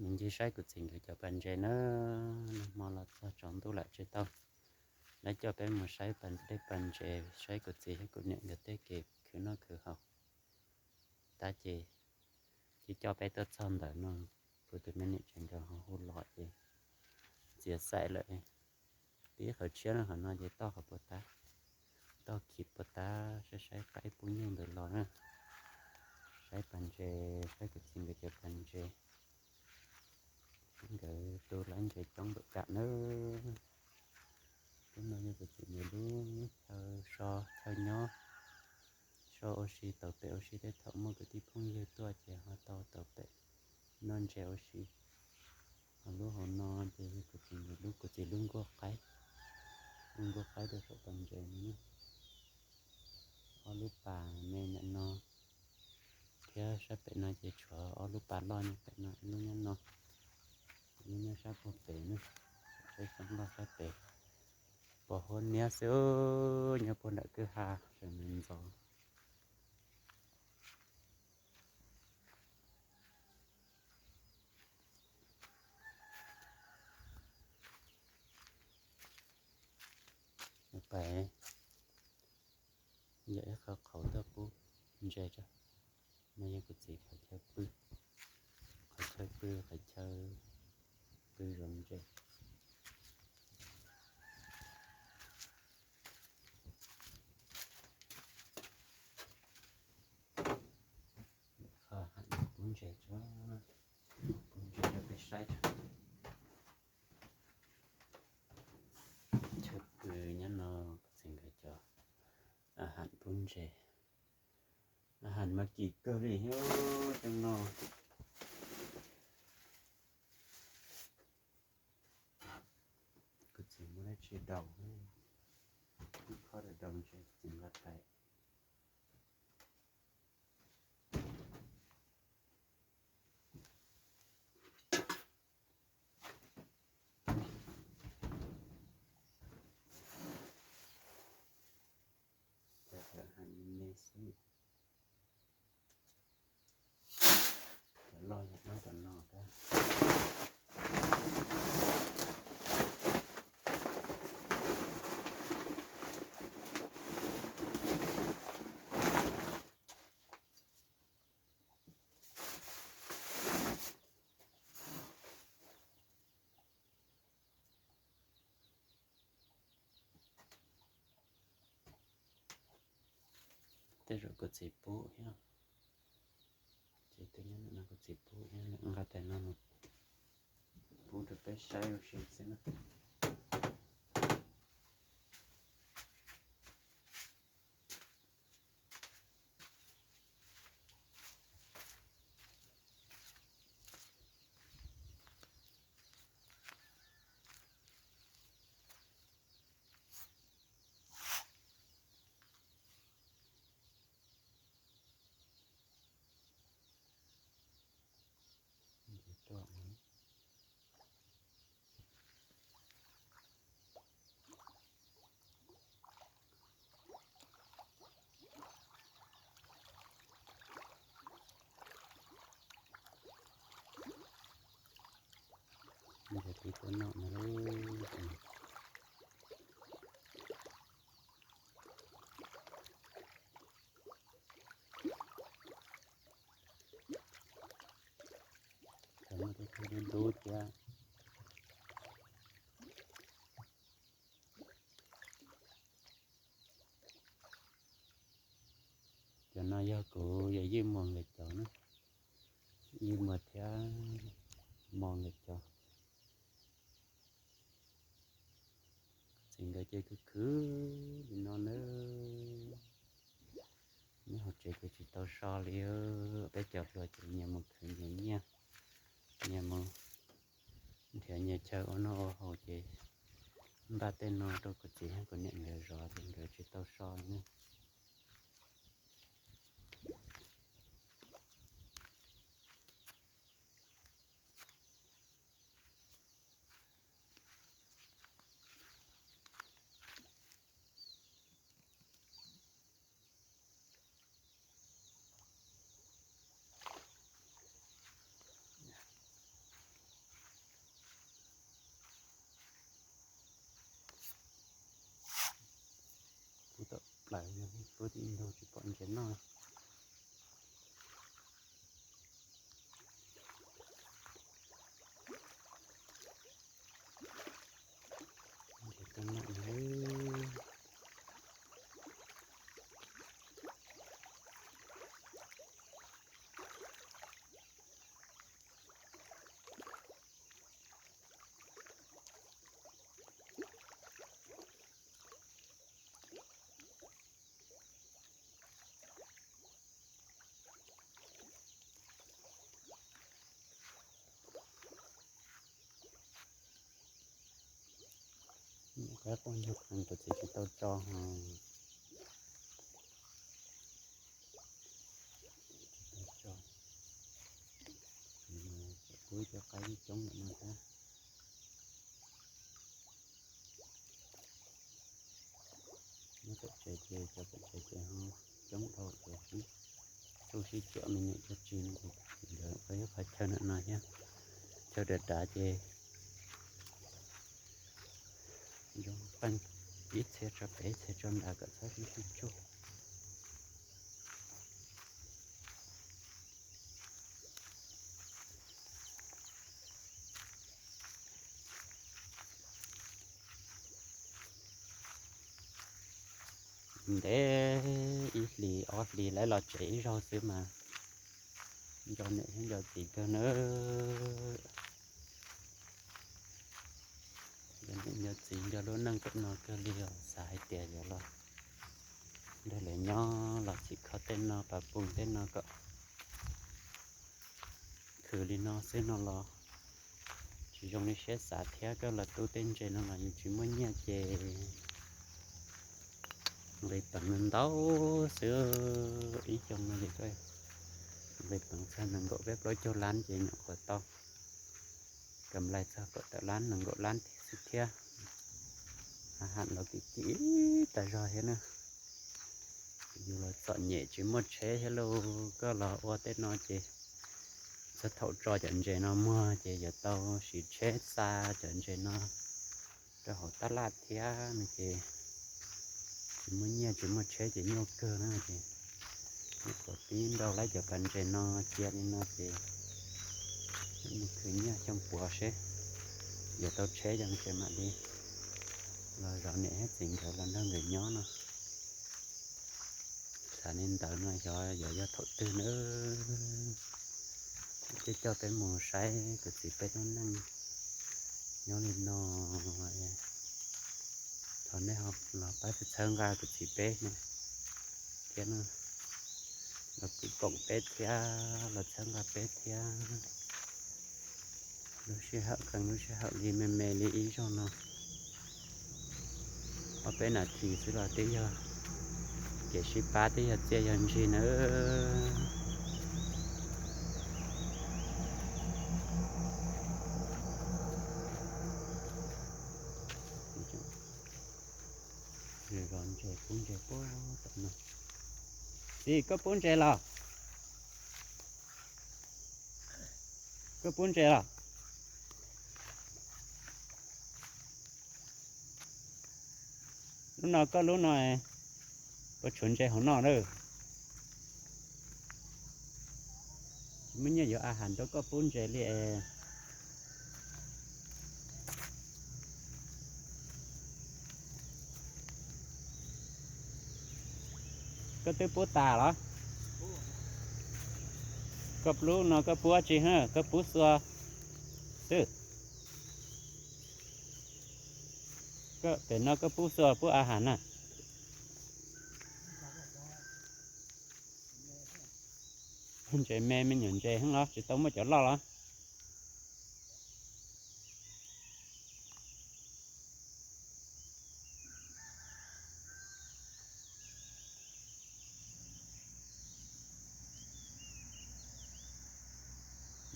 Mus ncig saib kuv txiv nkawd cov pas ntses na, nag hmo los txog tsaus ntuj lawm tsis tau. Lawv coj peb mus saib pas dej pas ntses, saib kuv txiv thiab kuv niam nkawd tej kev khwv noj khwv haus. Tab ces, ces coj peb tuaj txog ntawm no, kuv tus me niam tseem nrog ho hu los ces txiav xaim lawm. Pib qhov tshiab no, qhov no ces toj qhov puas tab, toj khi puas tab, saib saib qaib pub nyuj ntawd los na. Saib pas ntses, saib kuv txiv nkawd cov pas ntses. Nkawd tu lawv ntses coob npaum cas na. Lub no yog kuv txiv nkawd lub chaw so chaw nyob, so ua si tau pem ua si, tej thaum muaj kwv tij phooj ywg tuaj ces ho tau tau pem noj ntses ua si. Ho lub hauv no ces yog kuv txiv nkawd lub, kuv txiv lub nkuaj qaib, lub nkuaj qaib rau saum pas ntses no. Ob lub pas me ntawm no thiab sab pem no ces tshuav ob lub pas loj nyob pem no, ib lub nyob no, ib lub nyob sab puag pem na. Saib xeev loj sab pem, pos huab niab xwb, nyob puag nram kwj ha sawv ntxov ntxov. Pais yam ib qho qhauv tuaj pub ntses tso. No yog kuv txiv qhov chaw pw, qhov chaw pw, qhov chaw pw zov ntses. Qhov ham pub ntses tso, pub ntses rau peb saib tso. Chaw pw nyob no, kuv txiv nkawd cov a ham pub ntses. A ham mas kim kawg li thiab cov no. Kuv txiv muaj dab tsi daus, ib khob daus ntses kuv txiv nqa pais. Cov ham me me xwb. Cov loj yog nyob cov no thiab. Tej zaum kuv txiv pub thiab, ces tej nyob no kuv txiv pub thiab, nqa tais no mus pub rau peb saib ua si xwb na. Ntses pib tuaj noj no lauj. Cov no tej tug dub dub thiab. Cov no yog kuv yawm yij muam nkawd cov na, yij muam thiab mos nkawd cov. Txiv nkawd ces khwv khwv li no nawb. Nyob hauv tsev ces tsis tau so li, peb cov hluas ces nyias mus khwv nyias nyiaj, nyias mus nrhiav nyias chaw ua noj ua haus ces npaj tej no rau kuv txiv thiab kuv niam nkawd zov ces nkawd tsis tau so li na. Pub tib ntug tsis pom ntses noj. Ntses koj noj na. Qaib quaj ntug qees tus txiv tsis tau tso, tsis tau tso. Kuv cov qaib coob lawm no thiab. Nyob tom tsev ces cov tom tsev ces ho coob dhau ces sib txuj sib cuam me nyuam cog tsi no ces ntawd qhov ib qhov chaw ntawm no thiab. Chaw dav dav ces zoo pheej ib txhia tso pem ib txhia tso nrad kom txhob sib sib tsuj. Ntev ib hlis ob hlis lawv los tsev ib zaug xwb mas nco niam thiab nco txiv kawg nawb. Nco niam nco txiv nco lub neej tom no kawg li os, xav hais tias yuav los nrog lawv nyob los txhim kho tej no pas pug tej no kom khwv li no xwb no los tsis zoo li siab xav thiab. Koj los tu tej ntses no los yus tsis muaj nyiaj ces nqi peev ntau xwb. Ib xyoo no ces nqi peev txog nees nkaum peb plaub caug lab ces nyuam qhuav tau kam lais txog kaum tawm lab nees nkaum lab tiag xwb thiab. Ham los kim kim tas zog thiab na. Yus los txom nyem tsis muaj tsheb thiab lauj, koj los ua tej no ces txog thaum tso cov ntses no muag ces yuav tau siv tsheb xa cov ntses no rau hauv tab laj thiab no ces tsis muaj nyiaj tsis muaj tsheb ces nyuaj kawg na ces nyuam qhuav pib nrau lawm cov pas ntses no cia li no ces mus khwv nyiaj xyoo puav seb yuav tau tsheb cov ntses mam li los zov niam thiab txiv nkawd los nrog nkawd nyob no. Xav li ntawd no xyov yuav yog thaum twg nawb. Coj coj peb mus saib kuv txiv peb lub neej nyob li no. Thov nej ho los pab txhawb nqa kuv txiv peb no thiab no, los kws koom peb thiab los txhawb nqa peb thiab. Lub sij hawm qee lub sij hawm li me me li ib zaug no, ob peb nas this xwb los twb yog kev sib pab twb yog txiaj yog ntsig nawb. Zos ntses pub ntses puag tom no. Txiv, koj pub ntses los? Koj pub ntses los? Lub no koj lub no, puas tshuav ntses hauv no lawm? Tsis muaj nyiaj yuav a has rau koj pub ntses li es. Koj twb pub tas los? Koj lub no koj pub dab tsi, koj pub xua xwb? Koj pem no koj pub xua pub a has na? Ntses me me nyuam ntses heev los tsis tau muaj cov loj los?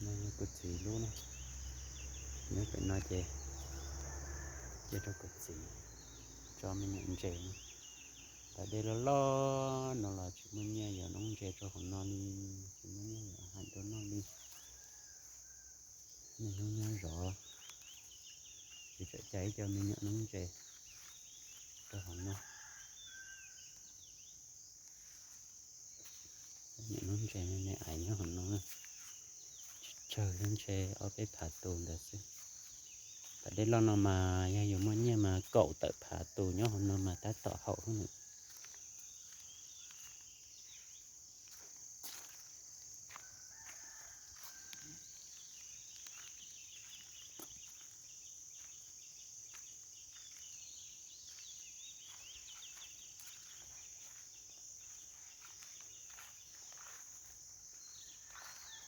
No yog kuv txiv lub na, nyob pem no ces cia rau kuv txiv tso me nyuam ntses no. Pas dej loj loj no los tsis muaj nyiaj yuav noob ntses rau hauv no li, tsis muaj nyiaj yuav hais rau noj li. Niaj hnub nyob zov, tsis txawm cais ib co me nyuam noob ntses rau hauv no. Ntses me me ais nyob hauv no, tsawg ntshe ob peb phav tus ntawd xwb. Pas dej loj no mas yog yus muaj nyiaj mas kaum tawm phav tus nyob hauv no mas tab tom haum hwb nws.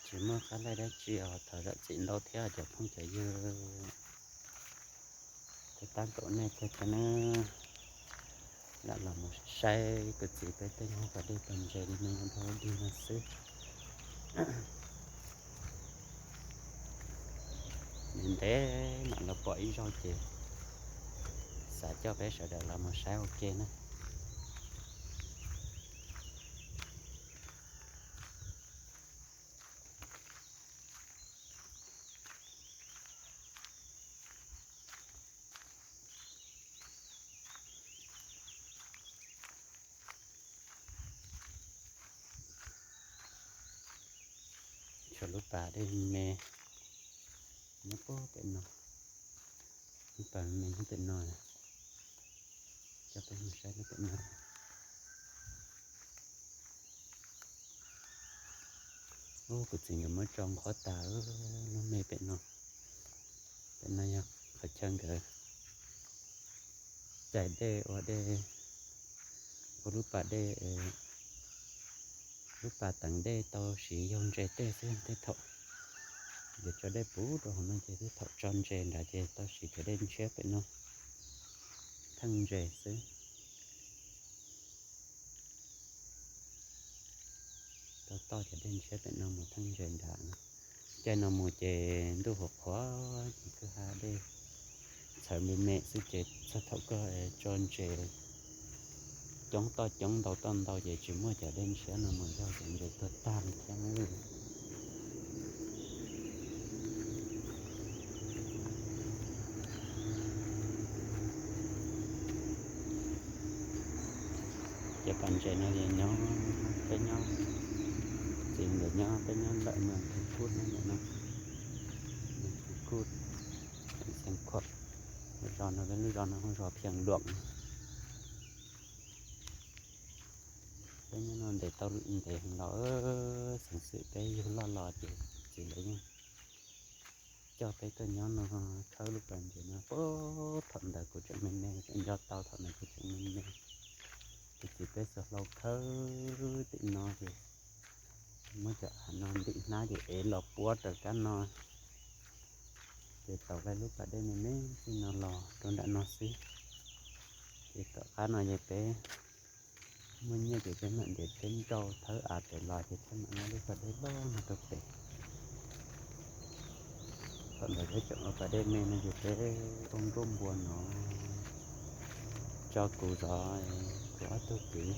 Tsis muaj qab laij dab tsi os, thov zam txim ntau thiab cov phooj cov ywg. Tab tab kaum nej kawg thiab na. Lam los mus saib kuv txiv peb tej nyuag pas dej pas ntses li no dog dig no xwb. Ntev ntev mam los pom ib zaug ces xav coj peb sawv daws los mus saib ua ke na. Tshuav lub pas dej me nyob puag pem no, lub pas me nyob pem no, coj peb mus saib lub pem no. Ub, kuv txiv nkawd muab tso nqhuab tas lub me pem no. Pem no yog qhov chaw nkawd cais dej ua dej, ua lub pas dej, lub pas teev dej tau siv yaug ntses tej xwb. Tej thaum nkawd tso dej puv rau hauv no ces tej thaum tso ntses nrad ces tau siv cov dej ntshiab pem no theej ntses xwb. Tau toj cov dej ntshiab pem no mus theej ntses nrad. Caij no mus ces ntuj qhuav qhuav ces kwj ha dej txhawv me me xwb ces txog thaum koj tso ntses coob toj coob ntau toj ntau ces tsis muaj cov dej ntshiab no mus yaug ces ntses tuag tag li thiab na. Cov pas ntses no ces nyob, peb nyob, txiv nkawd nyob, peb nyob lawm mas Phim Kuj no, Phim Kuj, Xeev Khuam, lub zos no, peb lub zos no hu zos Phiam Luam. Peb nyob no ntev tau ntev heev los, xeev xwm peb yug loj los ces txiv lawv yeej coj peb tuaj nyob no khawb lub pas ntses no. Puag thaum ntawd kuv tseem me me, tseem nco tau thaum ntawd kuv tseem me me. Ces txiv peb xuas hlau khawb tim no ces muab cov av no ntim hnab ces ev los puab raws kab no. Ces tau lub pas dej me me xwb no los rau nram no xwb. Ces tom qab no ces peb muaj nyiaj ces peb mam ntiav tsheb nrau thawb av pem los ces peb mam muab lub pas dej loj no rau pem. Thaum ntawd peb tseem ua pas dej me no ces peb ua nkuaj npua no tso kuv zov, kuv ob tug kwv,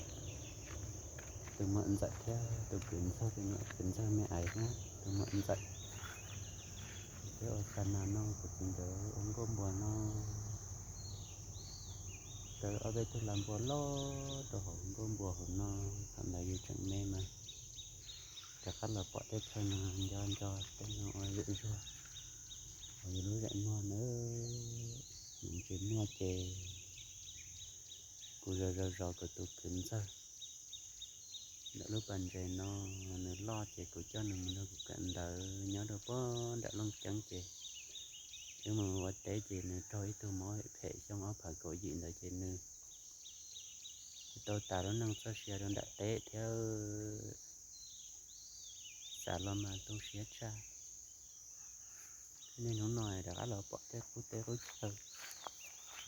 tus muam ntxawm thiab tus kwv ntxawg, tus muam kwv ntxawg me aiv thiab tus muam ntxawm. Ces peb ua xa nas no, kuv txiv nkawd ua nkuaj npua no, raws ob peb tug lag npua loj rau hauv nkuaj npua hauv no. Thaum ntawd yus tseem me mas rov qab los pom teb chaws no, nco nco tej no ua zuj zus, hauv yus lub zeem muag na. Nws tsis muaj ces kuv zov zov zov kuv tus kwv ntxawg ntawm lub pas ntses no, nws loj ces kuv coj nws mus nrog kuv kawm ntawv nyob rau puag nram Looj Ceeb ces wb mus ua teb ces nws raug ib tug mob phem xyoo ob phav kaum yim ntawd ces nws tau tas lub neej txoj sia rau nram teb thiab. Xav los mas tu siab tshaj. Niaj hnub no rov qab los pom tej qub teb qub chaw,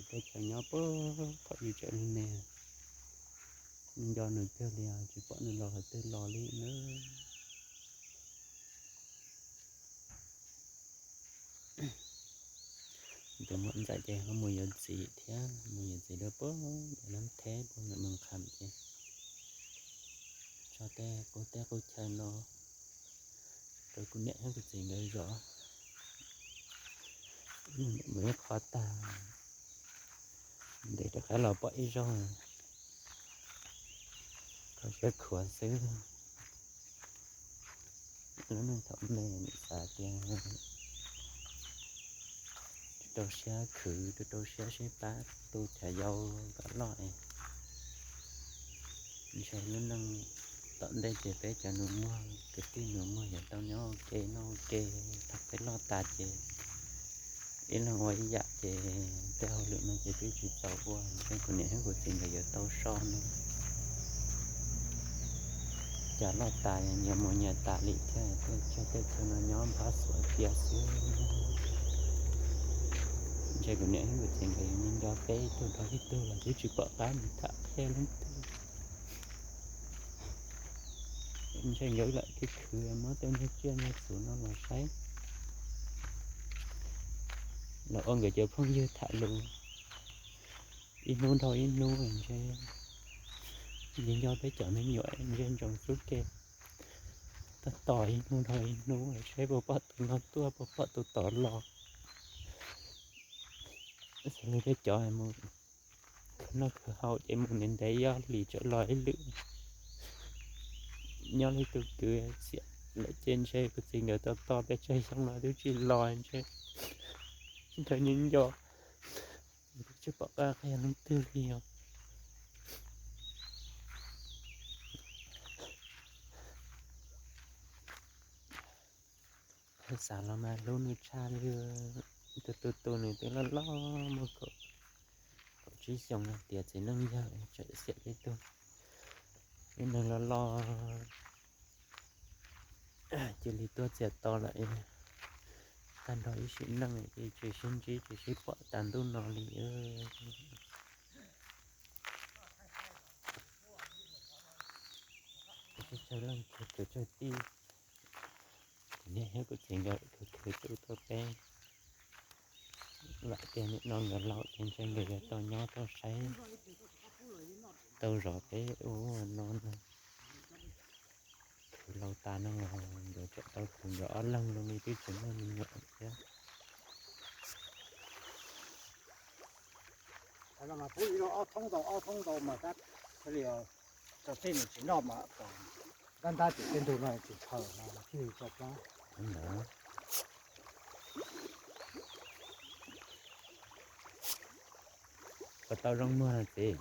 teb chaws nyob puag thaum yus tseem me me, nco nws kawg li, tsis pom nws los qhov twg los li na. Tus muam ntxawm ces ho mus yuav txiv thiab, mus yuav txiv rau puag nram Lab Theb puag nram Moos Kham ces tso tej qub teb qub chaw no rau kuv niam thiab kuv txiv nkawd zov. Mus ib qho tag, ntev rov qab los pom ib zaug, kho siab khuav xwb. Lub neej thaum me nws xav tias rau rau siab khwv, rau rau siab seb pab tu chav yau kom loj es ntshe lub neej tom ntej ces peb cov nus muag kwv tij nus muag yuav tau nyob ua ke noj ua ke, thaum peb loj tas ces ib leeg ua ib yam ces tej hauj lwm no ces twb tsis txaus ua, ntshe kuv niam thiab kuv txiv nkawd yuav tau so no. Cas loj tas nyias mus nyias tas li thiab, tej chaw tej txhua no nyob npab xuav cia xwb. Ntshe kuv niam thiab kuv txiv nkawd yuav nco peb ib tug dhau ib tug los twb tsis pom qab mus tham thiab leej twg. Ntshe nkawd lam khwv khwv muab tej niag tsiaj niag txhu no los saib, los ua nkawd cov phooj ywg tham lus ib hnub dhau ib hnub ntshe. Nco nco peb cov me nyuam ntshe ntsoov xub ke tab tom ib hnub dhau ib hnub saib puas pom tus no tuaj puas pom tus tod los. Xws li peb cov mus khwv noj khwv haus ces mus ntev ntev ib ob hlis tseem los ib lwm. Nyob li tus kwv xiam lawm ces ntshe kuv txiv nkawd tos tos pes tsawg xyoo los twb tsis los ntshe. Nkawd nco nco, twb tsis pom qab qhia leej twg li os. Xav los mas hlub nws tshaj li, tus tu tu nws twb loj loj muaj kaum tsib xyoo no tias txiv neej yawg tseem xiam peb tug, ib neeg loj loj cia li tuaj txias to lawm. Tag nrho ib sim neej ces tsis sib ntsib tsis sib pom tas ntuj no li. Sawv leej txhua tus txhua tij, kuv niam thiab kuv txiv nkawd khwv khwv tu tau peb. Vam tias nim no nkawd laus ces ntshe nkawd yuav tau nyob tau saib, tau zov peb ua no na. Khwv laus tas no los nkawd tseem tau khwv nkawd ob leeg zoo li twb tsis muaj me nyuam thiab. Ob thoob ntau ob thoob ntau mas tab sis tso tej mus tsis noj mas kom ntab ntab tim tej ntug no tsis khaws no thiaj li tso plab. Puas tau zoo muag no txiv?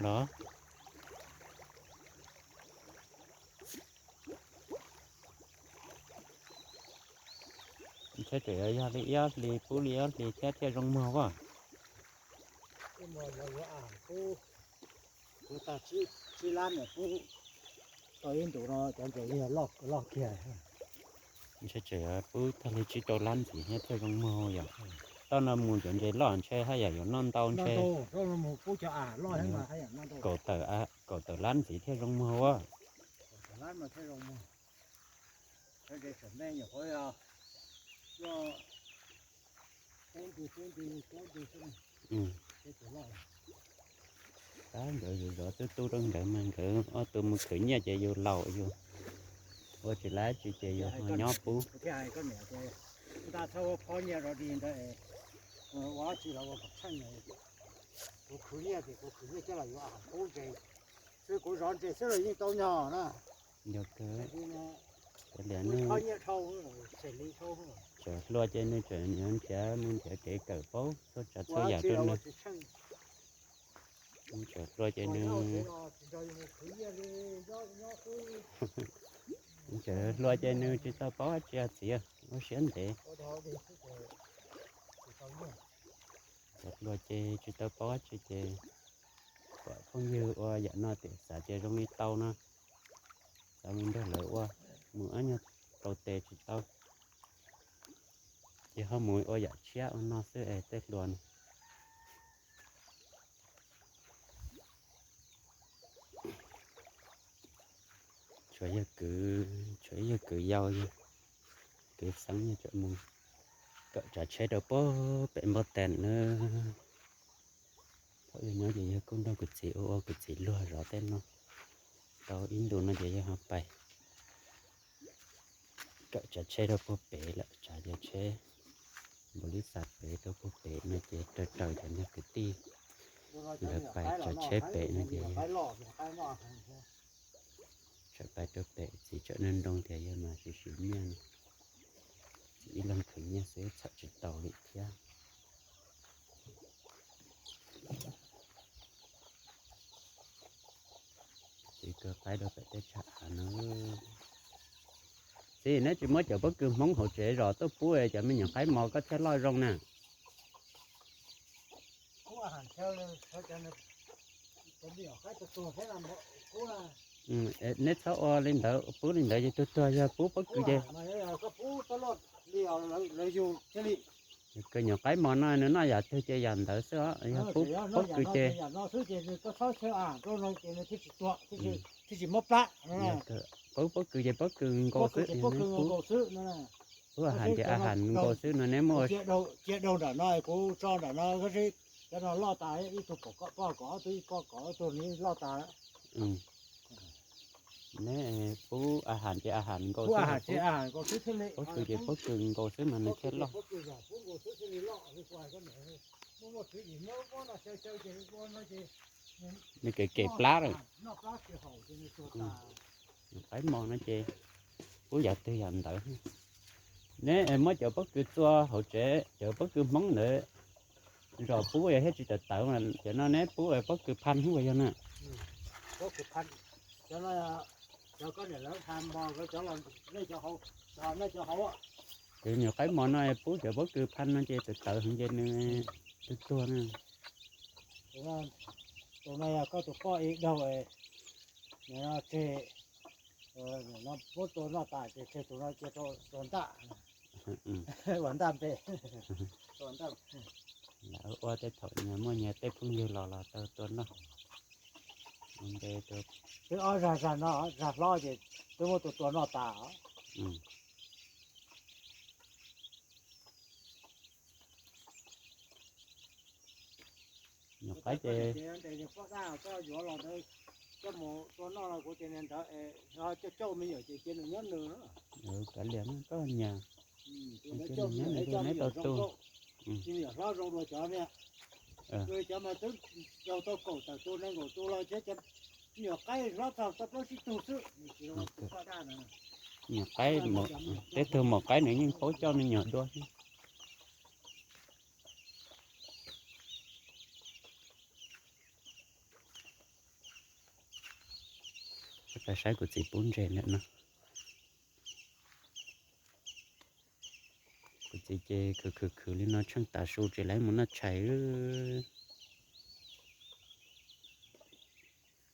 Los ntshe tseem yuav yog li ib ob hlis pub li ib ob hlis thiab thiaj zoo muag as. Kuv tag tsib lab ntawm pub tau ib ntus no cov ntses loj kiag. Ntshe tseem yuav pub tag li tsib rau lab ntxiv thiab thiaj zoo muag yom. Toj no mus cov ntses loj ntshe haj yam yuav noj ntau ntshe. Kaum tawm, kaum tawm lab ntxiv thiaj zoo muag ua. Tab nkawd zov tub tub rau nkawd mas nkawd ob tug mus khwv nyiaj ces yus laus yus ua tsis laib tsi ces yus ho nyob pub. Nta txhob ua phob nyiaj rau di ntawd, ua tsi los ua kom tsheej. Kuv khwv nyiaj ces kuv khwv nyiaj coj los yuav qub ntses xwb, kuv zov ntses xwb los yeej tau nyog na. Yog kawg. Phob nyiaj dhau, tshem li dhau. Tseem hluas ces nws tseem nrhiav mus nrhiav kev kawm paub txhua tsav txhua yam rau nws. Tseem hluas ces nws, tseem hluas ces nws tsis tau paub dab tsi txiv, ua siab ntev. Tseem hluas ces tsis tau paub dab tsi ces kom phooj ywg ua yam no tias xav tias zoo li tau no, xav mus nrog lawv ua, mus ob nyuag rau tes tsis tau, ces ho mus ua yam tshiab ua no xwb es tej hluas no. Tshuav yawg kwv, tshuav ib yawg kwv yau, yawg kwv xeeb yawg tseem mus kawm tsav tsheb rau pem npab tes na. Thaum yawg nyob ces yawg kuj nrog kuv txiv ua ua kuv txiv luag zov tej no. Tau ib ntus no ces yawg ho pais kawm tsav tsheb rau puag pem lawm, tsav cov tsheb npaum li xav pem rau puag pem no ces raws raws cov niag kwv tij Lawv pais tso tsheb pem no ces yog, tso pais rau pem txiv tsam nroo nroo tias yog mas tsis sim nyiaj no. Txiv ib leeg khwv nyiaj xwb txham tsis tau li thiab. Txiv kawg qaib rau pem tej tshav av no. Txiv, neb tsis muab cov pob kws Hmoob hauv tsev zos tuaj pub cov me nyuam qaib mos koj thiaj loj zoo na. Neb txhob ua li ntawd, pub li ntawd ces tuag tuag, yog pub pob kws ces kws nyuam qaib mos no nws noj yam twg ces yam ntawd xwb os, yog pub pob kws ces pub pob kws ces pob kws nkaus xwb. Pub a has ces a has nkaus xwb no, neb muaj cia daug nram no kuv tso nram no, cov no loj tas, ib tug poj kom ob tug, ib poj kom ob tug, loj tas. Neb pub a has ces a has nkaus xwb, pob kws ces pob kws nkaus xwb mas nws thiaj loj. Nws kev kev plab lawm. Qaib mos no ces pub yam twg yam ntawd. Neb muab cov pob kws txua hauv tsev, cov pob kws Hmoob ntawd zos pub thiab tsis tawv tawv, cov no neb pub pob kws phaj ua yog na. Cov nyuam qaib mos no pub cov pob kws phaj no ces tawv tawv heev ces nws tuag tuag na. Tus no yog koj tus poj ib daug, tseg, muab tua noj tas ces tseg tus no cia rau tua ntaj, ua ntaj npe. Lawv ua tej thaum nyias muaj nyias tej phooj ywg los los tau tua noj. Twb ob zag, zag no zag hlob ces twb muab tua tua noj tas. Nyuam qaib ces, coj me nyuam ces cia nws nyob nws, kav liam koj nyiam, cia nws nyob nws, neb tau tu. Cov mas twb tau kaum tawm tus nees nkaum tus los thiab, cov me nyuam qaib hlob txog tau plaub tsib tug xwb. Nyuam qaib, tej tug maum qaib nws yeej paub coj me nyuam dua thiab. Peb saib kuv txiv pub ntses ntawm no. Kuv txiv ces khwv khwv khwv li no tsheej tav su tsis lawv mus noj tshais.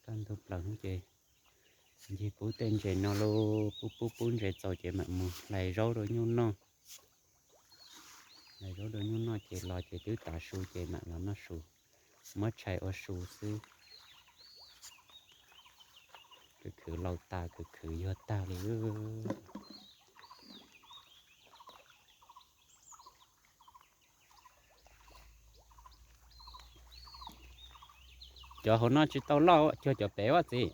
Kaj ntug plaws ces ncig pub tej ntses no lauj, pub pub pub ntses txaus ces mam mus hlais zaub rau nyuj noj. Hlais zaub rau nyuj noj ces los ces twb tav su ces mam los noj su, muab tshais ua su xwb. Khwv khwv laus tas, khwv khwv yuag tag li. Cov hauv no tsis tau loj cuag cov pem ua txiv.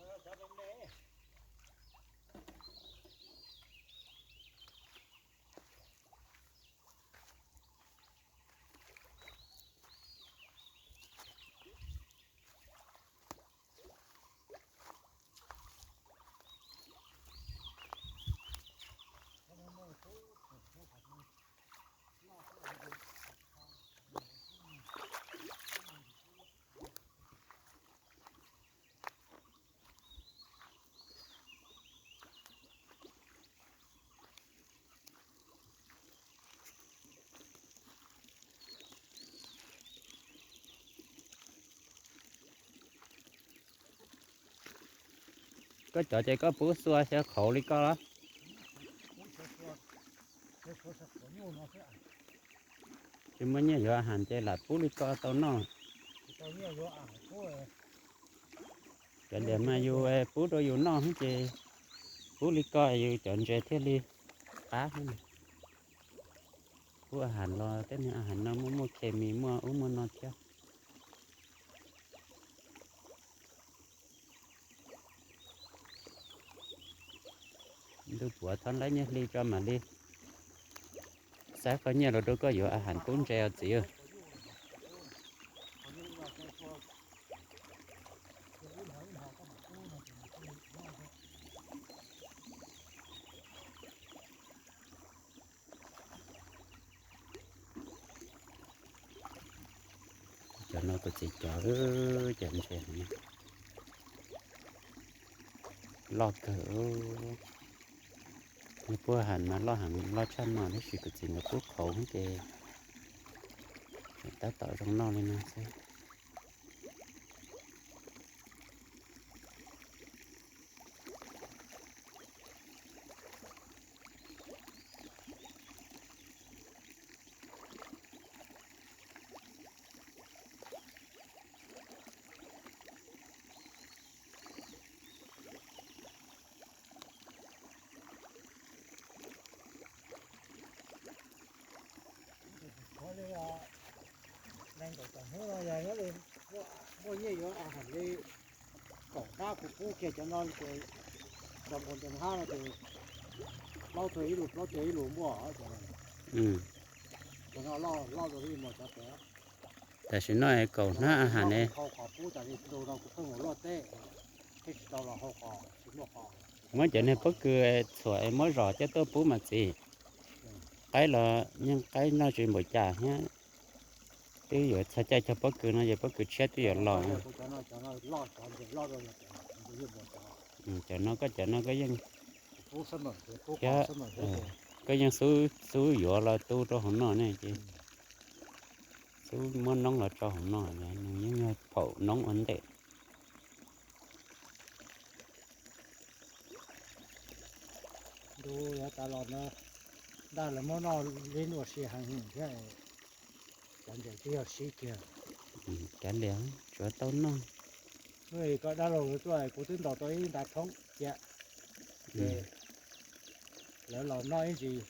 Koj cov ces koj pub xua xyaw qhauv li koj los? Tsis muaj nyiaj yuav a has ces lam pub li koj tau noj. Cov liam mas yus pub rau yus noj ces pub li koj yus cov ntses thiaj li qab. Pub a has los tej niag a has no muaj muaj khes mis muaj ub muaj no thiab. Ntuj puav txhob laib nyiaj hli tso mam li xav qhov nyiaj los rau koj yuav a has pub ntses os txiv. Cov no kuv txiv cov, cov ntses loj kawg. Yog puag heev mas loj heev loj tshaj no tab sis kuv txiv nkawd pub qhauv ces tab tom zoo noj li no xwb. Nees nkaum tawm hnub no yog nyob li muaj nyiaj yuav hais li kaum hnab kuv pub kiag cov no ces nrog nkaus ntawm hnab no ces plaub tug ib lus plaub tug ib lus muaj cov no. Cov no loj loj dua li mus cov pem. Tam sim no kaum hnab a has ne. Hau qhov pub tas li tus no kuv pheej mus luaj teb, thiaj tsis tau los hau qhov tsis muaj qhov. Muab cov niag pob kws txhuam es muab zom coj tuaj pub mas txiv. Qaib los yeej qaib noj tsis npaum cas thiab. Twb yuav txog caij cog pob kws no ces pob kws tshiab twb yuav los. Cov no koj cov no koj yeej thiab, koj yeej xub xub yuav los tu rau hauv no ne ces xub muab noob los tso hauv no, nws yeej yog phaum noob ua ntej. Ntu yav tas los no dab laug muab noj li ua si heev thiab, cov ntses twb yog sib kiag. Kav liam, tsuav tau noj. Hnub koj dab laug tuaj kuv twb ntaus tau ib nta thoob cia, ces lawv los noj ib ntsis,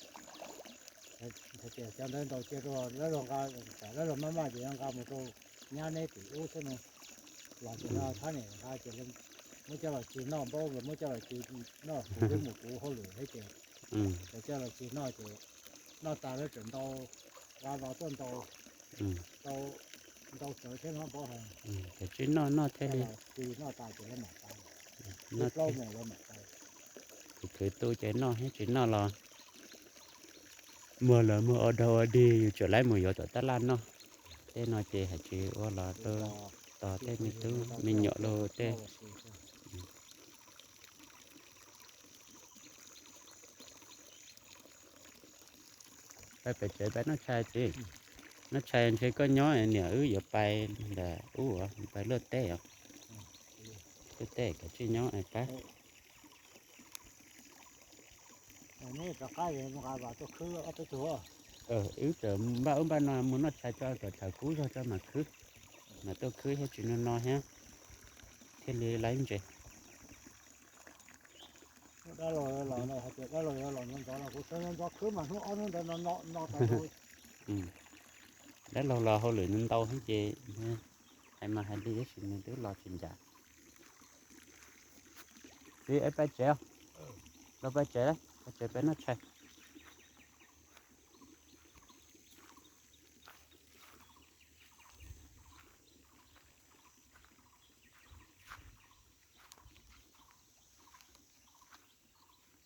hais tias cov ntawd ntaus cia rau dab laug nqa, tsam dab laug maj maj ces nqa mus rau nyab neb tim ub xwb no. Los ces no thab niam nqa ces muab coj los ci noj, npaub los muab coj los ci noj, kuv twb mus kuv hauj lwm thiab ces lawv coj los ci noj ces noj tas lawv tseem ntau, nqa los tuaj ntau, ntau ntau tsawv thiab no npaub heev. Ces tsis noj noj thiaj li ci noj tas ces lawv mam tau, plaub mus lawv mam tau. Kuv khwv tu ces noj thiab tsis noj los muag los muag ua dog ua dig yus tseem laib mus yuav tom tab laj noj. Tej no ces hais tsis ua los rau tos tej me tub me nyuam los tej. Pais pem tsev pais noj tshais txiv. Noj tshais ntshe koj nyob niam wb yuav pais ntawm ub, pais luaj teb os. Luaj teb kav tsij nyob pab. Wb txawm npaj ub npaj no mus noj tshais tso kom thaum kub zog tso mam khwb, mam tuaj khwb thiab tsis no no thiab thiaj li laib ntses. Dab laug los no hais tias dab laug yuav los ntxov ntxov no kuv sawv ntxov ntxov khwb mas hnub ob hnub ntawd no no no tau. Dab laug los hauj lwm ntau thiab ces hais mas hais li tab sis nws twb los tsis ncav. Txiv, es pais tsev, los pais tsev, pais tsev pais noj tshais.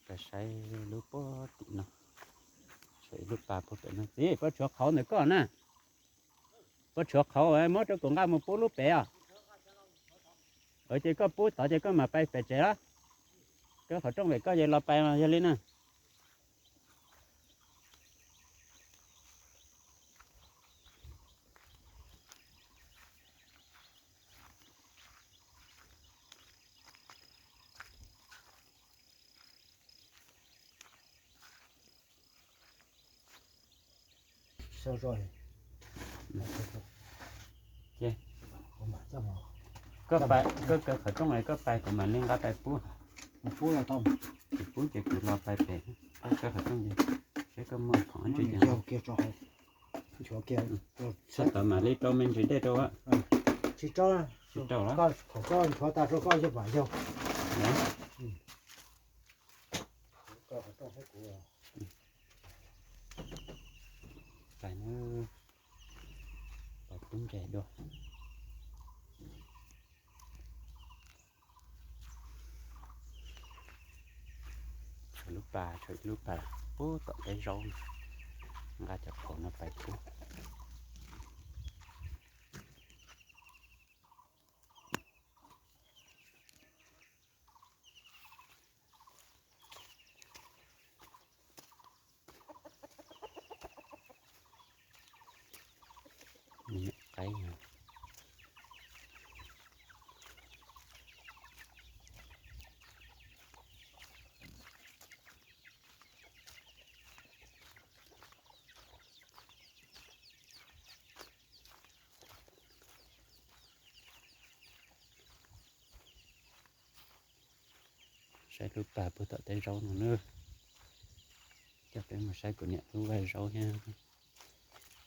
Pais saib lub puag tim no, saib lub pas puag pem no. Txiv, pob tsuav qhauv ntawm koj na. Pob tsuav qhauv muab rau kuv nqa mus pub lub pem os. Ces koj pub tod ces koj mam pais pem tsev los. Koj qhov rooj pem koj ces los pais mas yog li na. Koj kaw qhov rooj es koj pais kuv mam li nqa pais pub. Pub ces kuv los pais pem. Koj kaw qhov rooj, saib koj muaj khoom tsis. Txog tod mam li rau me ntsis dej rau. Tsis rau, thaum koj nchuav tag rau koj yog mam yaug. Pais, pais pub ntses dua. pas, tshuav ib lub pas pub tom teb zaub, nqa cov qhaus no pais pub. Qaib. Saib lub pas puag tom teb zaub no na. Coj peb mus saib kuv niam lub vaj zaub thiab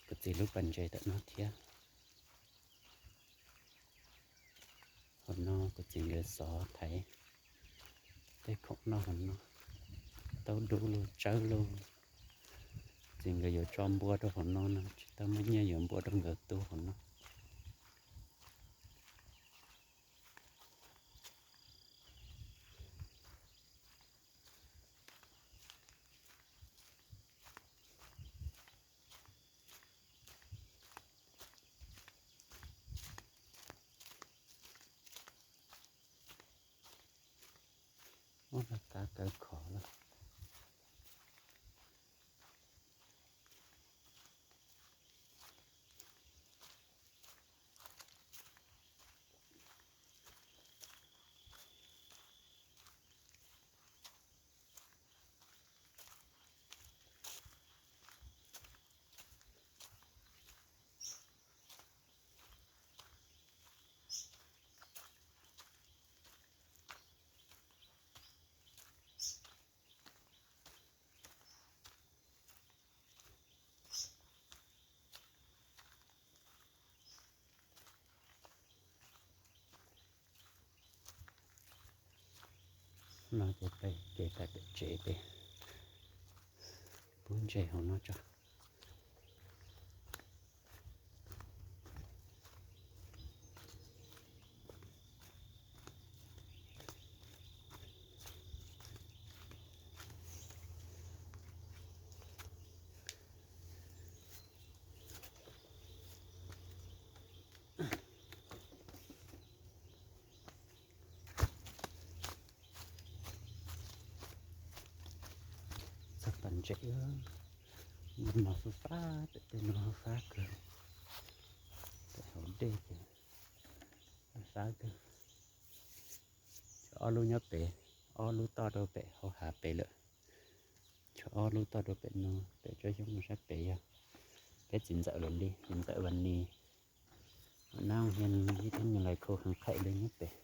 kuv txiv lub pas ntses tom no thiab. Hauv no kuv txiv nkawd xov thaiv tej khoom noj hauv no, taub dub los tsawb los. Txiv nkawd yuav tso npua rau hauv no no, tsis tau muaj nyiaj yuav npua rau nkawd tu hauv no. Ub, laj kab kawg khov lawm. No ces peb kev tas pem tsev peb pub ntses hauv no tso. Txog pas ntses, mos fab fab, pem tej no fab kawg, pem hauv dej ces fab kawg. Tshuav ob lub nyob pem, ob lub toj rau pem hauv hav pem lawm. Tshuav ob lub toj rau pem no, pem tsob xyoob no sab pem yog peb txiv ntxawm lawm li, txiv ntxawm Vas Nis. Nab Hias ib thab nyuag lais khu heev qhaim li nyob pem.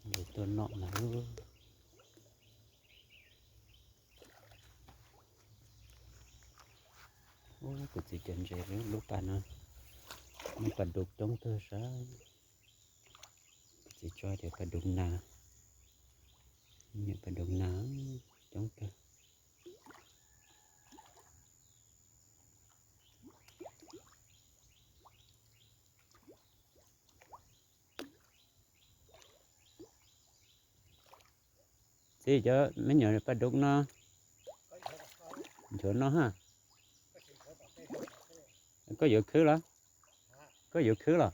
Nkawd tuaj noj mas. Ub, kuv txiv cov ntses lub pas no, muaj pas dub coob kawg sav. Kuv txiv tso tias pas dub nas, niam pas dub nas coob kawg. Txiv, cov me nyuam pas dub no, nchuav no ha. Koj yuav khwb los? Koj yuav khwb los?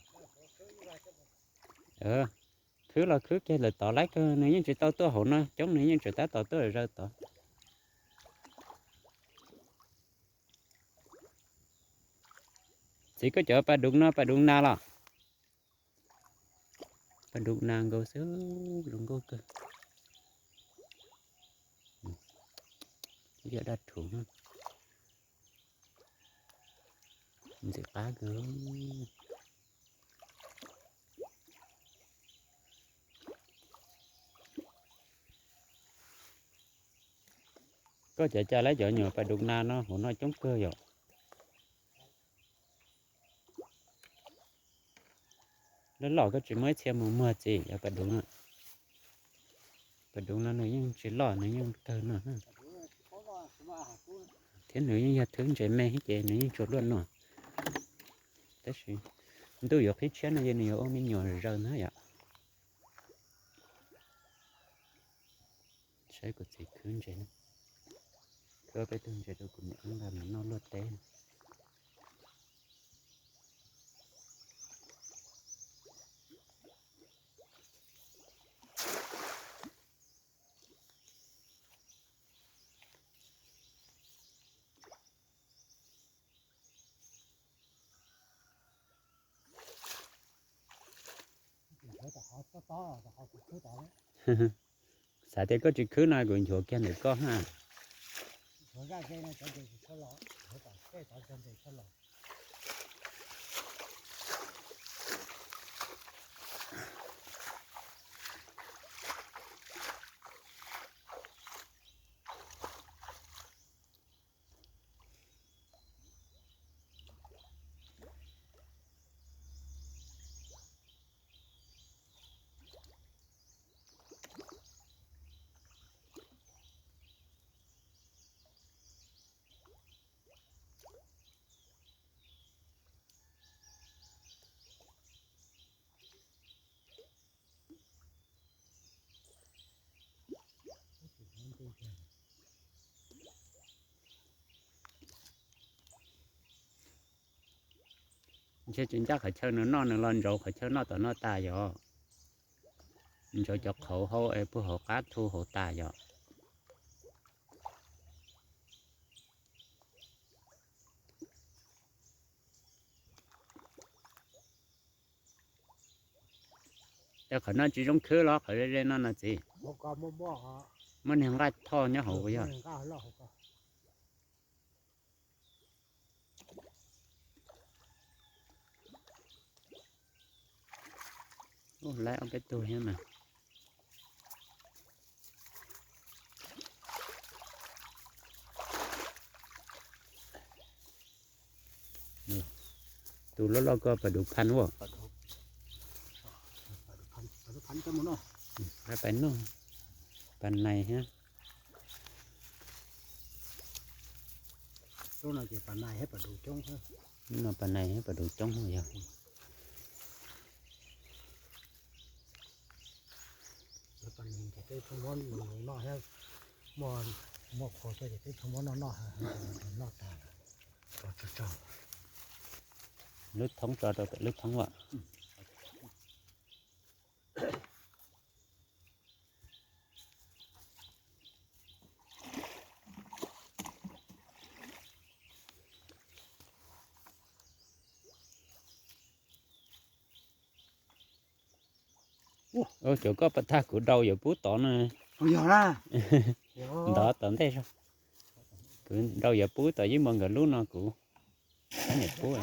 Khwb los khwb kiag lawm tod, lawv kawg nws yeej tsis tau tuaj hauv no, coob nws yeej tseem tab tom tuaj zaws tod. Txiv, koj cov pas dub no pas dub nas los? Pas dub nas nkaus xwb, zoo nkauj kawg. Ib yam dab rhuv, ntxim qab kawg. Koj cov cas lawv cov nyuam pas dub na no hauv no coob kawg yom. Loj loj koj tsis muaj ib txhia mus muag txiv yog pas dub no. Pas dub no nws yeej tsis loj, nws yeej kawg no. Thiab nws yeej yog thwb ntses me ces nws yeej tsuas luaj no. Tab sis ntuj yuav qhib tshiab no ces nws yuav ua me nyuam zaws ntag yom. Saib kuv txiv khwb ntses, khwb peb tug ntses rau kuv niam nqa mus noj luaj teb. Xav tias koj tsis khwb no kuv nchuav kiag ntawm koj ha. Ntshe tsis ncaj qhov chaw nws noj, nws los ntsauv qhov chaw noj tom no tas yom. Ntsauv cov qhauv hauv es puag hauv qab thu hauv tas yom. Es qhov no tsis zoo khwb los qhov ze ze no no txiv? Muaj niag nqaij thoj nyob hauv puas yog? Ub, laib ob peb tug thiab mas. Tus loj loj ko pas dub phab ua. Pas noj, pas nais thiab. No pas nais thiab pas dub coob yog. Muaj qhuav tso ces peb tso muab noj noj, noj tag, tso tso. Lub thoob tso rau pem lub thoob as. Ua, cov koj pas tag kuv daus yuav pub tod na. Ntov tom ntej zog. Kuv daus yuav pub tom yeej muaj nkawd lub no kuv niam pub.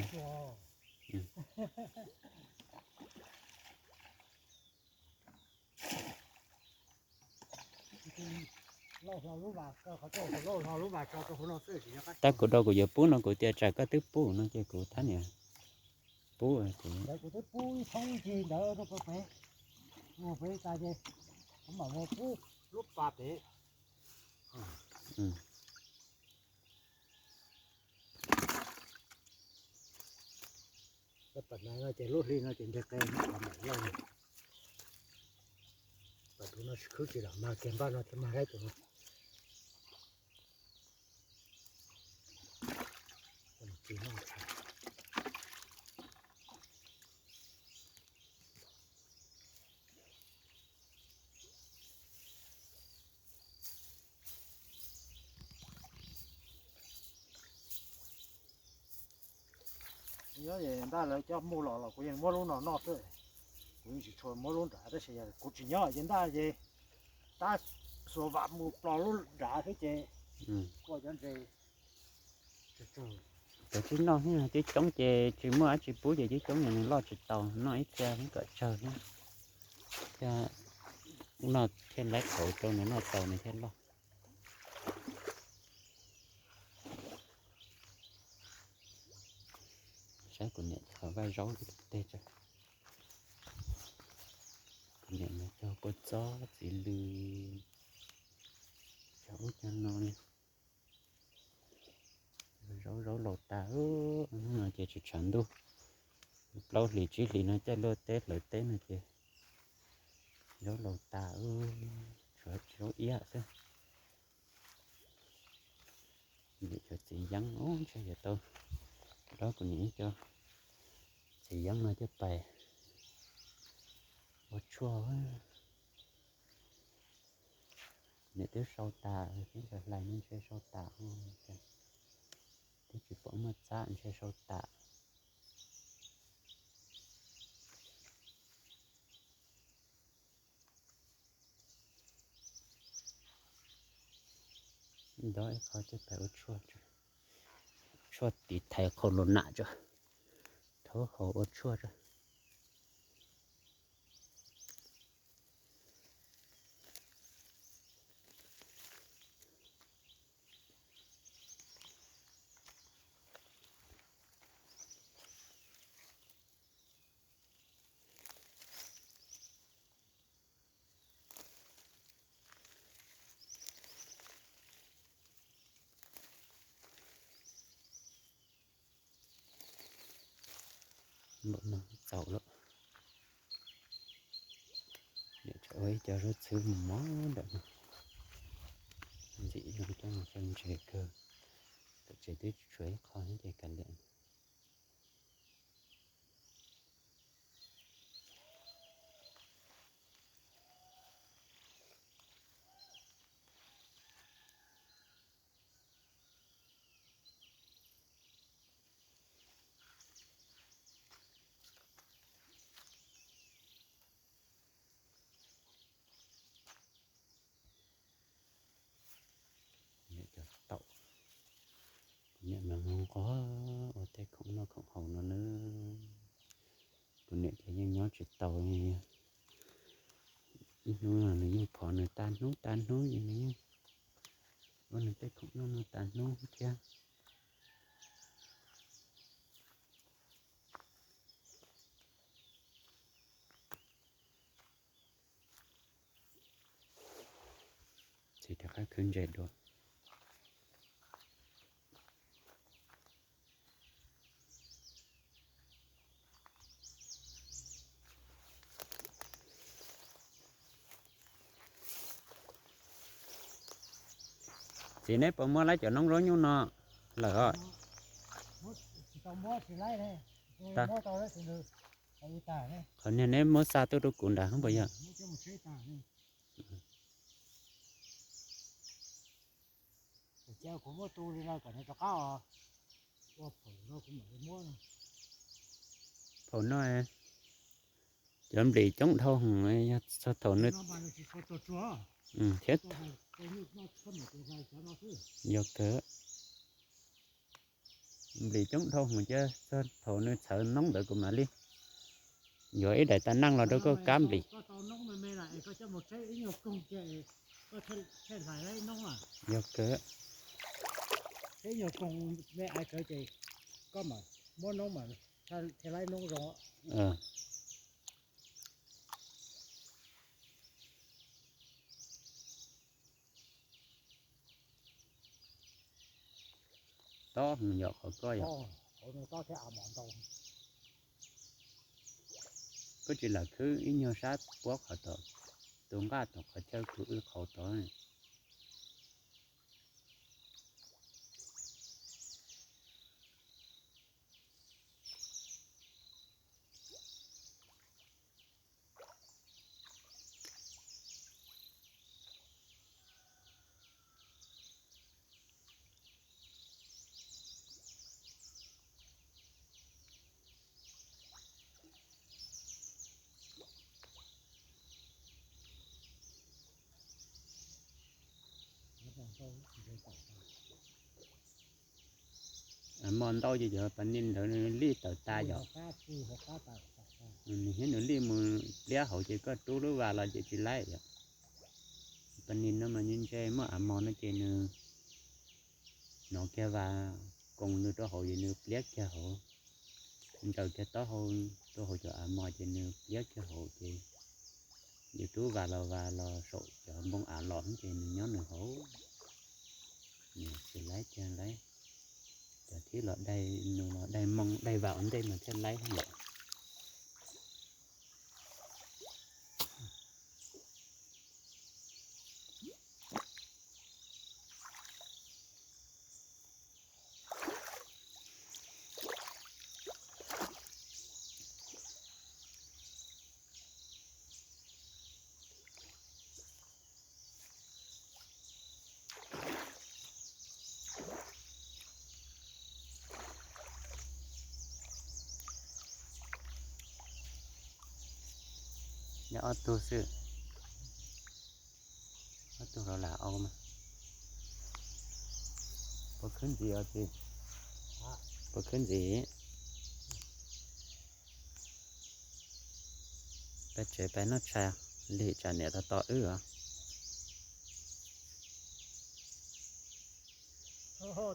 Tab kuv daus kuv yuav pub no kuv tias tsam koj twb pub no ces kuv thab niam pub. Pas nais no ces lub hli no ces nce qe, pas dub no tsis khwb tsis los mag kiag npaj no thiab mag laib tus no. Nyob ntaj lawv coj mus los los kuv yeej muab lub no noj xwb, kuv yeej tsis tshua muab lub nrad tab sis kuv tsis nyob ces ntaj ces tab xuas vam mus plos lub nrad xwb ces kua cov ntses. Cov tsis noj, tib coob ces tsis muaj dab tsi pub ces tib coob ces nws loj tsis tau, noj ib txhia kom tsawg thiab, thiaj noj thiaj laib qhauv rau nws noj tau nws thiaj loj. Saib kuv niam cov qhov vaj zaub ib teg tso. Kuv niam mas cog kua txob txiv lws, cog ub cog no li. Zaub zaub laus tas, hnub no ces tsis tshav ntuj, plaub hlis tsib hlis no caij luaj teb hlawv teb no ces zaub laus tas, tshuav zaub iab xwb. Niam cov txiv yeeb, ub, ntshe yuav tau dob kuv niam ib co txiv yeeb no coj pais ua tshuaj. Niam twb sau tas, twb ntawd hlais no ntshe sau tas, twb tsis pom muaj txab ntshe sau tas. Dob ib qho coj pais ua tshuaj, tshuaj tiv thaiv qhau lus nam tso, rhaub hau ua tshuaj tso. Npaum no txaus lawm. Niam tseem ua ib co zaub txhwb mos mos ntawm no, ntxim zoo coj mus xyaw ntses kawg. Tom tsev twb tshuav ib qho thiab ces kav liam. Niam cov taum, kuv niam mas nqos nqos ua tej khoom noj khoom haus no nawb. Kuv niam ces yeej nyob tsis tau, ib hnub no nws yeej phov nws tag hnub tag hnub ces nws yeej ua nws tej khoom noj no tag hnub thiab. Txiv rov qab khwb ntses dua. Txiv, neb puas muab laib cov noob zaub nyuj no lawm os? Qhov niag neb muab xa tuaj rau kuv nrad puas yog? Phaum no, cov nplis coob dhau hwv, yog txog thaum nws, thiab yog kawg, nplis coob dhau hwv, ces txog thaum nws txhawv noob ntawd kuv mam li yuav ib daim tas neej los rau koj kab nplis. Yog kawg. Tob mus yom qhov koj yom. Koj tsis lam khwb ib nyuag sab puab qhov tod, tus nqaj tom qhov chaw kuv wb qhauv tod. Mos ntau ces cov pas nis ntawd nws lij tawm tas yom. Nws thiab nws lij mus pliab hauv ces koj rub lub vas los ces tsis laib yom. Pas nis no mas ntshe muaj av mos no ces nws hnov kiag vas koos nws rau hauv ces nws pliab kiag hauv. Ntsaws kiag taub hau rau hauv cov av mos ces nws pliab kiag hauv ces yus rub vas los vas los saum cov npoo av los ces nws nyob nws hauv. Tsis laib kiag laib, cov thib los daig nus los daig moo daig vas ua ntej mas thiaj laib lawm. Yog ob tug xwb, ob tug hauv lam au mas. Puas khwb ntxiv os txiv? Puas khwb ntxiv? Peb tsev peb noj tshais, lig tsam niam tos tos wb os. Tus koj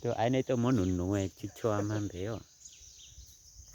tus aib nej tuaj muab nuv nuv tsis tshua mag npev os.